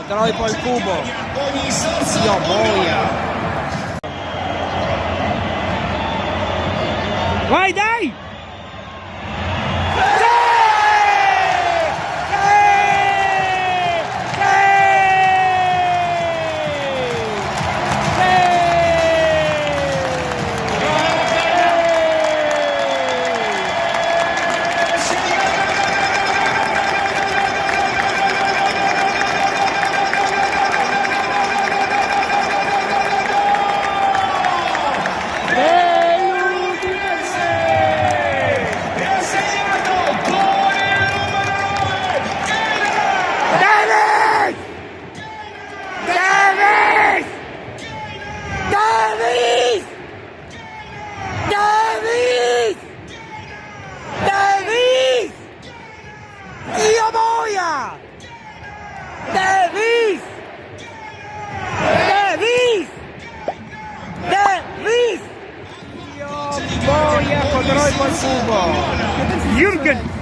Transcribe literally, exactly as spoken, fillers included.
Trovi poi il cubo. Dio boia. Vai, dai! Davis! Davis! Davis! Davis! Davis! Dio boia! Davis! Davis! Davis! Dio boia, controllo il cubo. Jürgen!